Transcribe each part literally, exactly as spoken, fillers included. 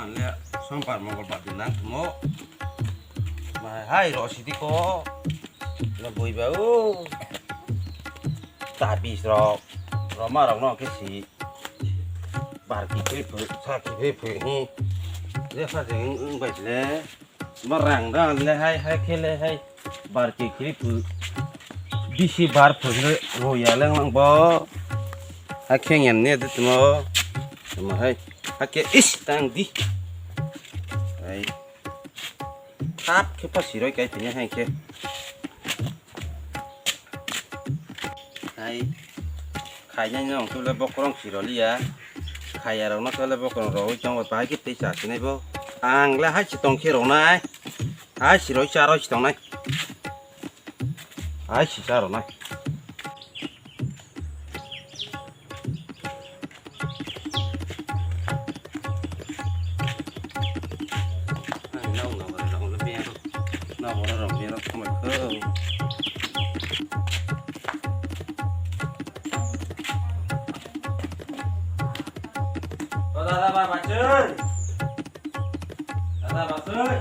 Anle sompar mongol bar din nang tumo. Mai hai ro sidi ko. Na bui ba o. Tabis rok. Roma rok no ke si. Bar ki phi phi, sa ki phi phi hi. Le sa jeng ung bai le. Ma rang da le hai hai ke le hai. Bar ki kiri pu. Bisi bar pu le ro ya leng lang bo. Ha kheng yan ne de tumo. Tumo hai. Ha ke is tang di. Hai. Thap khe pa siroi kai pini hai ke. Hai. Khainai no tole bokrong siroliya. Khaya rok no tole bokrong roi tongo bahai khe tei cha sinai bo. Ang le hai si tong khe ronai. Hai siroi cha roi si tongnai. Hai si cha ronai. O dada, ba, bachoi. Dada, bachoi.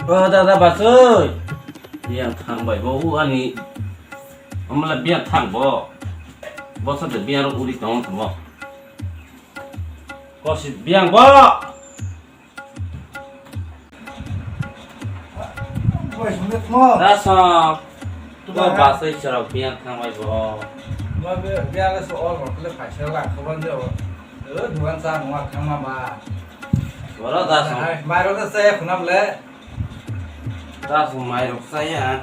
O dada, bachoi. Yang thang bai bo u ani. Amla biang thang bo. Bo sa de biang ro uri tong tong bo. Kosi biang bo. Boy, sumit mo. Daso. Tuba. Bo basai chorok biang thang bai bo. Bo be, biang le so ol mo, le paisa la khaban de bo. Eh, dukan sa mo thang ma ba. Boro daso. Hai, mai ro sa ya khunam le. Daso mai rok sa ya.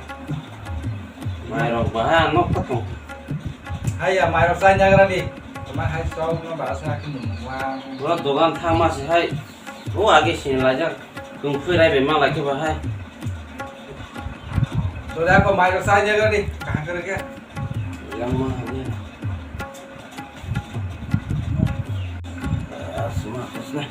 Mai rok ba ha nok ta thong. Hai ya, mai rok sa ya gra di. Tama hai sok no ba sa ki mo wa. Boro dogan thang ma se hai. O age sin laijak. Tungkhui rai bai ma lai khe ba hai. To da ko mai rok sa ya gra di. Kaha kare ke? Yang ma hai. Asma, asma.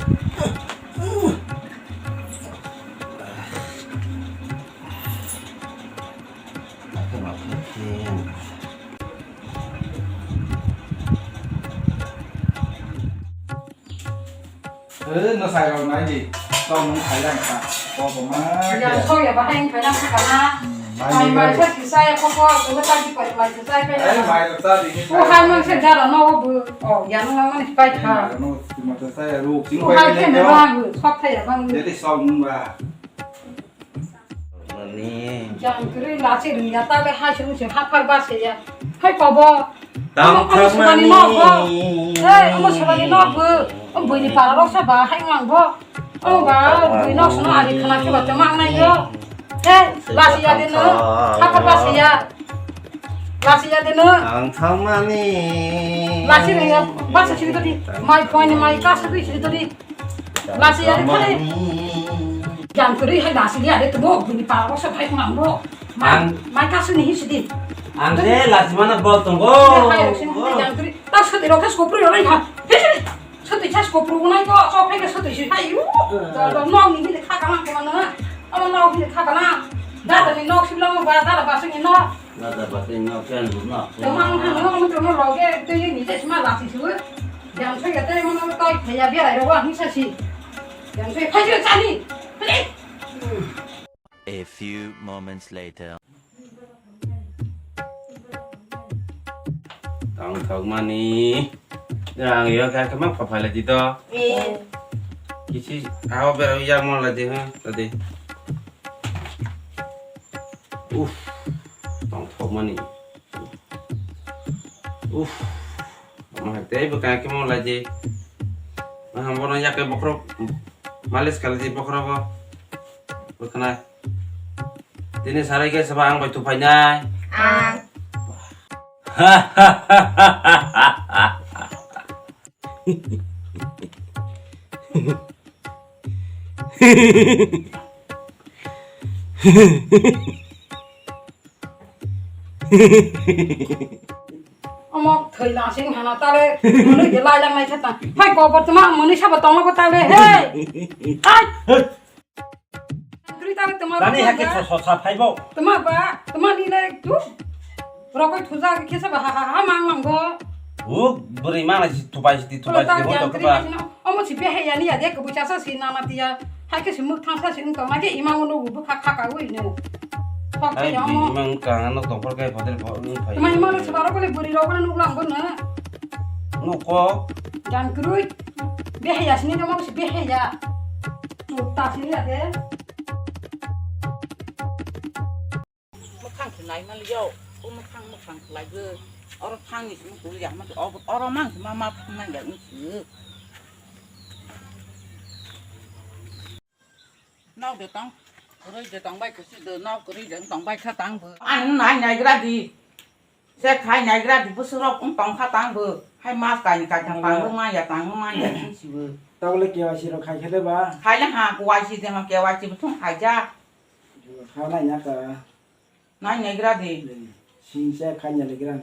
Eh, no sai rok nai di. Tong nung khai lang kha. Ko ko ma. Ya, so ya, bahai khai lang kha na. Hmm, mai mai sa si sa ya, ko ko, ko ta di ko mai sa sa ya. Eh, mai sa di. Ko hai mang sa da no bu. Oh, ya no mang ni pai kha. Mai no, ma sa ya ru. Ko hai ke na bu, sok tha ya bang. Jadi sok nung ba. Mani. Jang kwrwi lachi rwngya, ta bai hai se wngse haphar ba se ya. Hai kobo. Tang omo, omo thang sabani mani. Nok bo. Hey, omo sabani nok bo. Omo buini para rok sa ba hai mang bo. Omo ba bui nok sano ari khana khe ba te mang nai yo. Hey, lachi ya de no. Haphar ba se ya. Lachi ya de no. Tang thang mani. Lachi rwngya, ba sa sigi to di. Mai phone ni mai ka sa dui sigi to di. Lasi ya de khale. Yang kwrwi hai lasi ya de tumo bini pa ko sa phai mang bo. Mai, ang mai ka suni hi sidi. Ang de lasi mana bol tongo. Hai rok sini yang kwrwi. Ta sudi rok khas kopri rok ha. Sudi khas kopri nai ko so phai ka sudi si. Hai yu. Da da no ni ni kha ka mang ko na. Ama no ni kha ka na. Da da ni no si lo ba da da ba sini no. Nada batin no ken no. Tama ang hano ang tama loge te ye ni te sima lasi su. Yang sai ya te mo no tai phaya bia rai ro wa hing sa si. Yang sai phaya chani. Please. A few moments later. Tang tang mani. Yang yo ka kama pha pha la di to. Eh. Kisi aho bera yang mo la di ha. Tadi. Uff, tongthokmani. Uff, ma tei bwkha khe mo laidi. Maham bono yakhe bokhorok malis kalaidi bokhorogo. Bwkhana. Tini sarai khe saba ang bai tuphainai. Ang. Omo thwi lasing hana tale, mwnwi de lai lang nai khe ta. Hai ko bo tma mwnwi sabo tongma bo tale, hey. Hai. Gri tale tma. Tani ba hakhe ba. So, so, sa phaibo. Tma ba, tma ni le tu. Rokoi thuja khe sabo ha, ha, ha, mang, mang go. O, bwrwi mana si tubai si, tubai si, ho to kba. Si behe ya ni ya de, kubu chasa si nana tiya. Hai ke si muk thang sa si nung tong, hai ke ima ngo nugu bukha kha ka ui ne. Thok Hai ke ya bi mo. Imang kang ano tongkol kai bodel bo wng phai. Ima ima lo si baro kole buri ro kole nuk lang bo na. Nuko. Jan krui. Behe ya si ni mo si behe ya. Chuk ta si ni ya de. Mwkhang khe nai man liyo, o mwkhang, mwkhang khlai gwi. Oro thang ni simi tuli ya, ma oro mang ma, ma thang nang ya, wng si. Nok de tong, kwrwi de tong bai kha si de, nok kwrwi de tong bai kha tang bo. Ang nai nai gra di. Se khai nai gra di, bwswk rok wng tong kha tang bo. Hai mas kai ni kai thang tang bo, ma ya tang bo, ma ya wng si bo. Tabole K Y C rok khai khe de ba? Khai le ha, K Y C de ma, K Y C bo thung khai ja. Kha nai ya ka. Nai nai gra di. Singsa kanya le gra.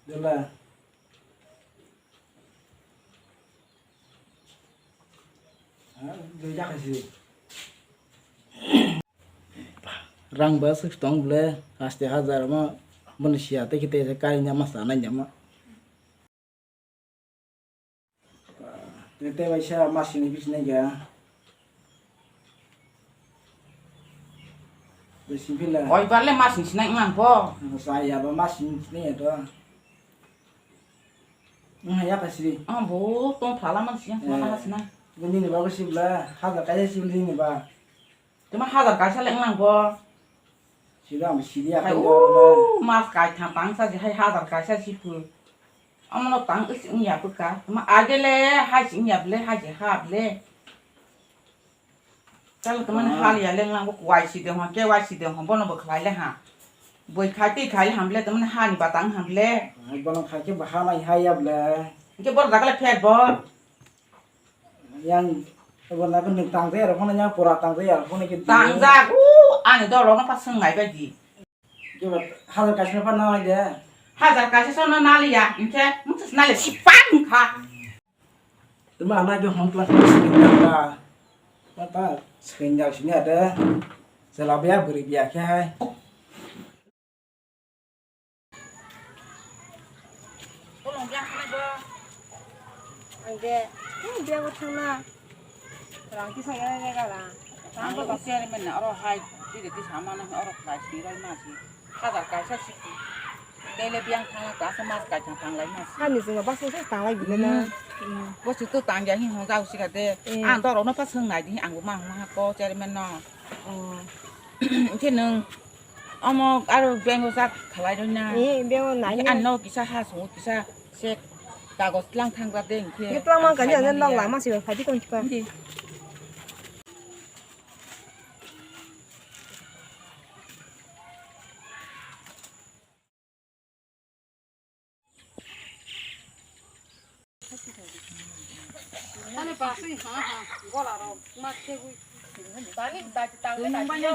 Dela. Ha, dui jakha si. Rang ba sik tong ble, aste hajar ma, bini siya te kite se kai nya ma sa nai nya ma. Tete bai sa masini bisini ga. Bisi pila. Oi, barle masini sinai ngang po. Saya ba masini sinai to. Nang ya kasiri. Ah, bo, tong phala man siya, mana hasina. Nini ba ko sibla, hajar kaya sibla nini ba. Tuma hajar kaisa le wng nang bo. Sida ang sidi Hai, akhai o, mas kaitham tang sa si hai hajar kaisa si phu. Omono tang is wng ya phu ka. Tuma agele hai si wng ya ble, hai si ha ble. Tal tuma ni hal ya leng lang bo K Y C de ho, K Y C de ho, bono bo khlai le ha. Boi khai tei khai le ham ble, tuma ni ha ni batang ham ble. Hai bono khai ke baha nai hai ya ble. Ke bor dagle phet bo. Yang, abo na ko nwng tang jaya rok phano yang pura tang jaya rok phano ke. Tang jak, u, ani dol rok no pa swng nai bai di. Ke ba, hajar kaisa no pa na nai de. Hajar kaisa so no nali ya, inke, mung nali si pan kha. Tuma na ke hom class ni sing jak ba. Ma ta sing jak sini ada. Sela biya beri biya ke hai. Bolong biang khanai bo. Ang de, hmm, biang bo thangna. Rang kisa ya ya ga rang. Ang bo chairman na oro hai, di de di sama na oro price ni roi ma si. Hajar kaisa si. Tele biang thangna ta sa mas kai thang thang lai ma si. Hani jingma bas bas tang lai bile na. Hmm. Bo si tu tang ya hi hong jau si ka de. Eh. Ang doro no pa sung nai di ang bo ma ma ko chairman no. Oh. Khe nung Omo aro bank o jak khalai roi na. Eh, bank o nai. Ang no kisa ha sungo kisa se kagos tlang thang jak de hingke. Ni tlang mang kani ang ane nok lama si phai di kon kipa. Di. Tani basui ha ha gola rok ma khegui. Tani bati tang le bati yo.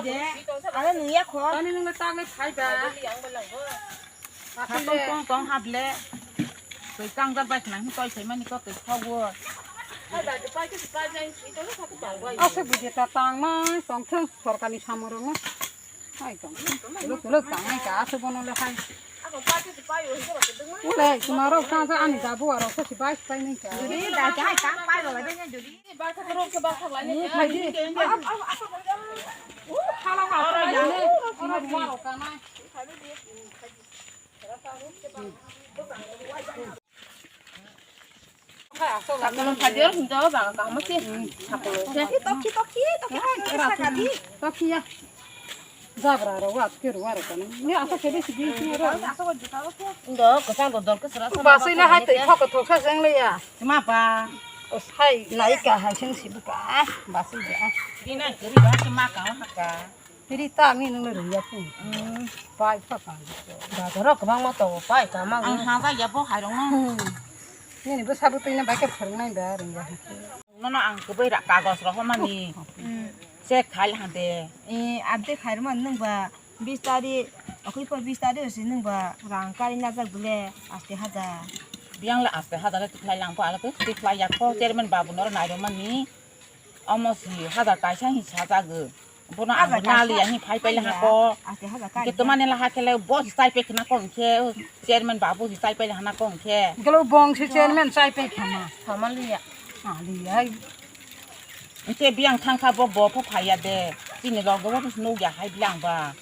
Are nung ya kho. Tani nung le tang le phai ba. Yang ba lang bo. Basui le. Tong tong hap le. Twi tang jak bai nang toi sai mani ko twi kha wo. Phai ba pai ke pai jai si to le kha tang bai. Asa bidi ta tang ma tong thang sorkar ni samung rok ma. Hai tong. Lok lok tang nai ka asa bono le hai. Ule, tuma rok tang sa ani dabu arok sa si bai pai nai ka. Jodi da jai tang pai ba de jodi. Ni phai di. Hala ma ora ya ne. Ora ma ro ka nai. Sakolo phai di oro hinto bang kaham se. Sakolo se. Toki toki toki toki sakadi. Toki ya. Jabra ro wa ke ro wa ro kani. Ni asa kebe si bi ki ro. Ndo ko sang do dor ko sara. Ba sui na hai tei thok thok sa jeng le ya. Ma pa. Os hai lai ka hai sing si bu ka. Ba sui ya. Di na kiri ba ma ka ha ka. Piri ta mi nung le rung ya pung. Hmm. Pai pha ka. Bazar o kwbangma tongo, pai ka ma. Ang ha ba ya bo hai rong no. Hmm. Nini bwsa bwtwi no bai khe phwrwng nai da rung ya. Nono ang kwbwi ra kagos rok mani. Hmm. Check khai ha de. Eh, update khai rwmani nwng ba bis tarikh, okhwi pho bis tarikh se nwng ba rang kari najak bole aste hajar. Biyang le aste hajar le tikhlai lang pho, ale khe tikhlai yak pho, chairman babu no nai rwmani. Omo si hajar kaisa hin sajagw. Bono ang nali ani phai paile hako. Ke tomani laha kele bo si chai pe khna ko hwnkhe, chairman babu si chai paile hana ko hwnkhe. Gelo bong si chairman chai pe khna. Thamaliya. Aliya. Hwnkhe biyang thangkha bo, bo pho phaiya de. Chini logo bo nukya hai biyang ba.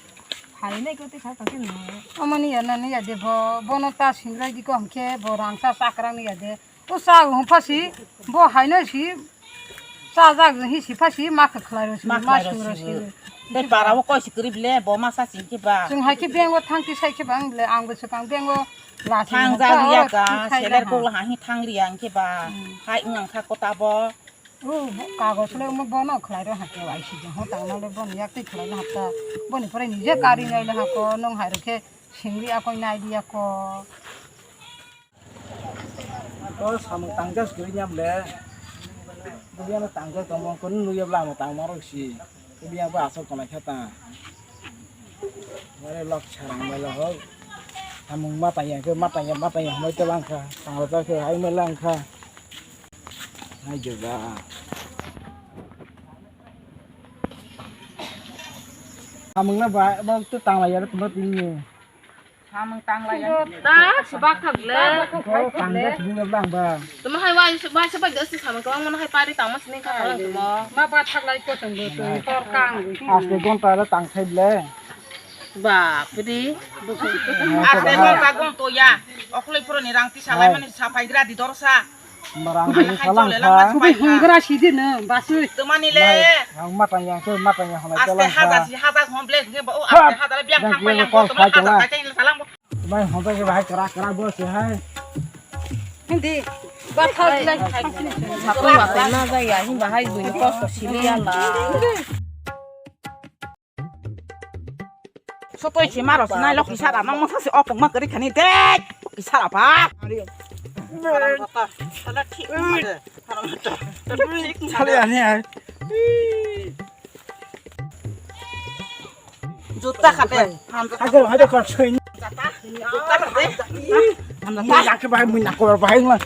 Hai nai ko te kha ka khe no. Amani ya nani ya de bo, bono ta singrai di ko hwnkhe bo rang sa chakrang ni ya de. O sa hwn phasi, bo haino si, sa jak hi si phasi, ma kha khlai ro si, ma khlai ro si. Tei para o koi si kwrwi ble, bo ma sa sing khe ba. Chwng hai khe bank o thang ti sai khe bang ble, ang bo swkang bank o la si thang jak liya ka, seler kok la ha hi thang liya hwn khe ba. Hai wng ang kha kota bo. O kagos le mo bono khlai ro ha khe, ai si jong ho tang na le bono yak tei khlai na ha ta. Boni pore nije kari nai le ha ko, nong hai ro khe singri a koi nai di ya ko. To samung tangjas guri nyam le. Biyano tangjas tongmo kon nuya bla mo tangma rok si. Biya ba asok tonai kha ta. Wale lok sarang melo ho. Samung mata ya ke mata ya mata ya hoi te lang kha. Tanglo ta ke hai me lang kha. Hai je ba. Samung na ba ba tu tangla ya tu ba tin ni. Samung tanglai ya. Ta, subak thak le. Ko tangga sibung le bang ba. Tuma hai wai, wai sabai de si samung kwbang mano hai pari tangma sini ka kalang tuma. Ma ba thak lai ko tang bo to tor kang. Aste gonta le tang thai le. Ba, pidi. Aste gonta gon to ya. Okloi puro ni rang ti salai mani sapai gra di dorsa. Marang ni salang kha. Bui hungra sidi no, basui. Tumani le. Ang matang yang ke, matang yang hona. Aste hajar si hajar hom ble ke ba, o aste hajar biang thang pa yang ko tuma hajar ta chai salang. Bai hom ke bahai kara kara bo se hai. Hindi. Ba thau lai. Sapung ba na ja ya, hin bahai bui ko sili ya la. Sotoi se maro se nai lok isara nang masa se opong ma kari khani de. Isara ba. Sale ani ai. Jutta khate. Hajar hajar kar soi. Jutta khate. Hamna ta yak bai mun na ko bai ma.